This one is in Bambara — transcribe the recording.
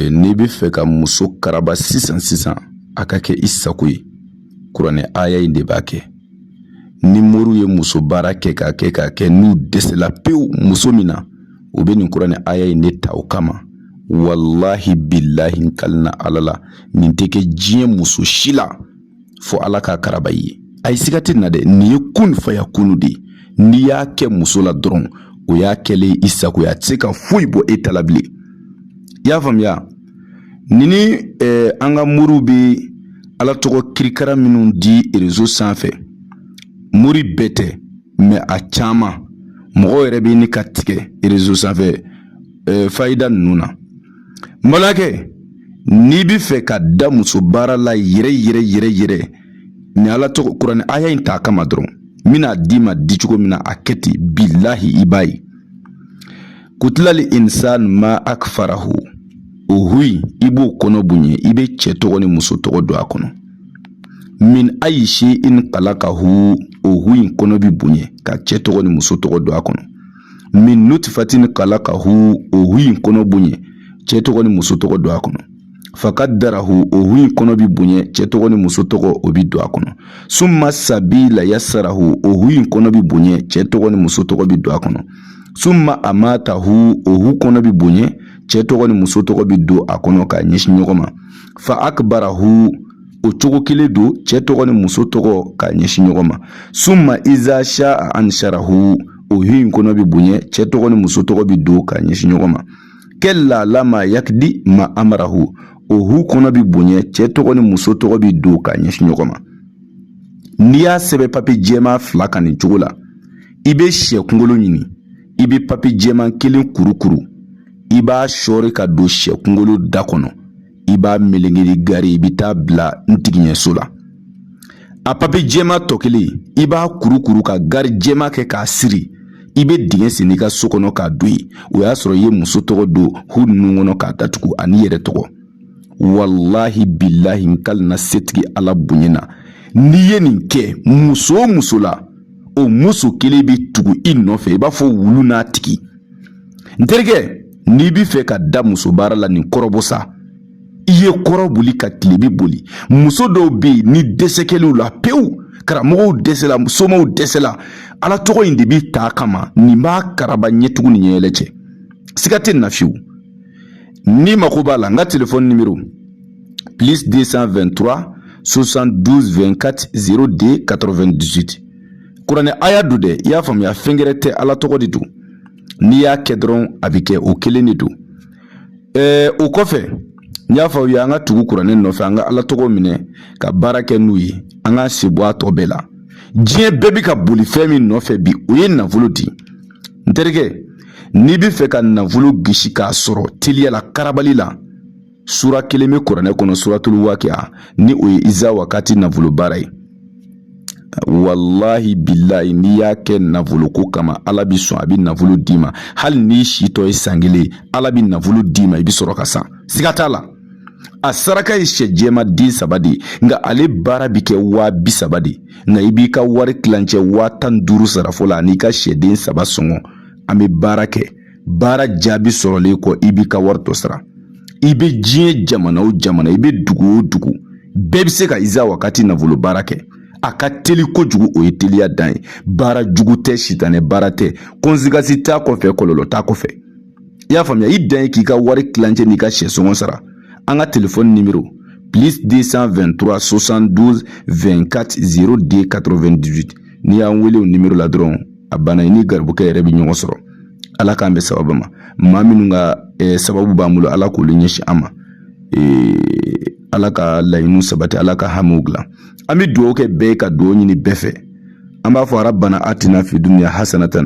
N'i bɛ fɛ ka muso karaba sisan sisan a ka kɛ i sago ye, kuranɛ aya in de b'a kɛ. Ni moriw ye muso baara kɛ k'a kɛ k'a kɛ, n'u dɛsɛla pewu muso min na, u bɛ nin kuranɛ aya in de ta o kama. Walahi bilahi, n kalina Ala la, nin tɛ kɛ diɲɛ muso si la fo Ala k'a karaba i ye. Ayi, siga tɛ na dɛ, nin ye kun fayakunu de ye. N'i y'a kɛ muso la dɔrɔn, o y'a kɛlen i sago ye, a tɛ se ka foyi bɔ e ta la bilen. I y'a faamuya? Ni ni an ka moriw bɛ Ala tɔgɔ kirikara minnu di réseau sanfɛ, mori bɛɛ tɛ, mais a caman mɔgɔw yɛrɛ bɛ ni ka tigɛ réseau sanfɛ fayida ninnu na. N balimakɛ, n'i bɛ fɛ ka da muso baara la yɛrɛ yɛrɛ yɛrɛ yɛrɛ, ni Ala tɔgɔ kuranɛ aya in t'a kama dɔrɔn, n bɛna d'i ma di cogo min na, a kɛ ten, bilahi i b'a ye. Kutilali insan ma akfarahu, o hu in, i b'o kɔnɔ bonya, i bɛ cɛ tɔgɔ ni muso tɔgɔ don a kɔnɔ. Min ayi shay'in kalakahu, o hu in kɔnɔ bɛ bonya ka cɛ tɔgɔ ni muso tɔgɔ don a kɔnɔ. Min nutfatin kalakahu, o hu in kɔnɔ bonya, cɛ tɔgɔ ni muso tɔgɔ don a kɔnɔ. Fakadarahu, o hu in kɔnɔ bɛ bonya, cɛ tɔgɔ ni muso tɔgɔ, o bɛ don a kɔnɔ. Summa sabila yasarahu, o hu in kɔnɔ bɛ bonya, cɛ tɔgɔ ni muso tɔgɔ bɛ don a kɔnɔ. Summa amatahu, o hu kɔnɔ bɛ bonya, cɛ tɔgɔ ni muso tɔgɔ bɛ don a kɔnɔ k'a ɲɛsin ɲɔgɔn ma. Fa akbarahu, o cogo kelen don, cɛ tɔgɔ ni muso tɔgɔ k'a ɲɛsin ɲɔgɔn ma. Summa iza shaa ansharahu, o hu in kɔnɔ bɛ bonya, cɛ tɔgɔ ni muso tɔgɔ bɛ don k'a ɲɛsin ɲɔgɔn ma. Kalla lama yakdi ma amarahu, o hu kɔnɔ bɛ bonya, cɛ tɔgɔ ni muso tɔgɔ bɛ don k'a ɲɛsin ɲɔgɔn ma. N'i y'a sɛbɛn papiye jɛman fila kan nin cogo la, i bɛ sɛ kunkolo ɲini, i bɛ papiye jɛman kelen kurukuru, i b'a sɔɔri ka don sɛ kunkolo da kɔnɔ, i b'a meleke ni gari, i bɛ taa bila n tigiɲɛso la. A papiye jɛman tɔ kelen, i b'a kurukuru ka gari jɛman kɛ k'a siri, i bɛ dingɛ sen i ka so kɔnɔ k'a don yen. O y'a sɔrɔ i ye muso tɔgɔ don hu ninnu kɔnɔ k'a datugu, ani yɛrɛ tɔgɔ. Walahi bilahi, n kalina setigi Ala bonya na, n'i ye nin kɛ muso o muso la, o muso kelen bɛ tugu i nɔfɛ i b'a fɔ wulu n'a tigi. N terikɛ, n'i bɛ fɛ ka da muso baara la, nin kɔrɔbɔ sa, i ye kɔrɔ boli ka tilebi boli. Muso dɔw bɛ yen, ni dɛsɛ kɛlenw la pewu, karamɔgɔw dɛsɛla, somaw dɛsɛla, Ala tɔgɔ in de bɛ ta kama. Nin b'a karaba ɲɛtugu ni ɲɛyɛlɛ cɛ, siga tɛ nin na fiyewu. N'i mako b'a la, n ka telefɔni nimero plus 223 72 24 02 98. Kuranɛ aya don dɛ, i y'a faamuya? Fɛn gɛrɛ tɛ, Ala tɔgɔ de don. N'i y'a kɛ dɔrɔn, a bɛ kɛ, o kelen de don. O kɔfɛ, n y'a fɔ aw ye, an ka tugu kuranɛ nɔfɛ, an ka Ala tɔgɔ minɛ ka baara kɛ n'u ye, an k'an sen bɔ a tɔ bɛɛ la. Diɲɛ bɛɛ bɛ ka boli fɛn min nɔfɛ bi, o ye nafolo di. N terikɛ, n'i bɛ fɛ ka nafolo gisi k'a sɔrɔ teliya la, karabali la, sura kelen bɛ kuranɛ kɔnɔ, suratul waqi'a, ni o ye iza wakati nafolo baara ye. Walahi bilahi, n'i y'a kɛ nafolo ko kama, Ala bi sɔn, a bɛ nafolo d'i ma. Hali n'i si tɔ ye san kelen, Ala bɛ nafolo d'i ma, i bɛ sɔrɔ ka san, siga t'a la. A saraka ye sɛ jɛma den saba de ye, nka ale baara bɛ kɛ 30.000 de ye. Nka i b'i ka wari tilancɛ 15.000 sara fɔlɔ, ani ka sɛden saba sɔngɔ. An bɛ baara kɛ, baara jaabi sɔrɔlen kɔ, i b'i ka wari tɔ sara. I bɛ diɲɛ jamana o jamana, i bɛ dugu o dugu, bɛɛ bɛ se ka iza wakati nafolo baara kɛ. A ka teli kojugu, o ye teliya dan ye. Baara jugu tɛ, sitanɛ baara tɛ, conséquence t'a kɔfɛ, kɔlɔlɔ t'a kɔfɛ. I y'a faamuya? I dan ye k'i ka wari tilancɛ n'i ka sɛ sɔngɔ sara. An ka telefɔni nimero plus 223 72 24 02 98. N'i y'an wele o nimero la dɔrɔn, a banna, i ni garibukɛ yɛrɛ bɛ ɲɔgɔn sɔrɔ. Ala k'an bɛn sababa ma. Maa minnu ka sababu b'an bolo, Ala k'olu ɲɛsin an ma. Ala ka laɲiniw sabati, Ala ka hamiw dilan. An bɛ dugawu kɛ bɛɛ ye, ka dugawu ɲini bɛɛ fɛ. An b'a fɔ: Rabbana atina fi dunya hasanatan.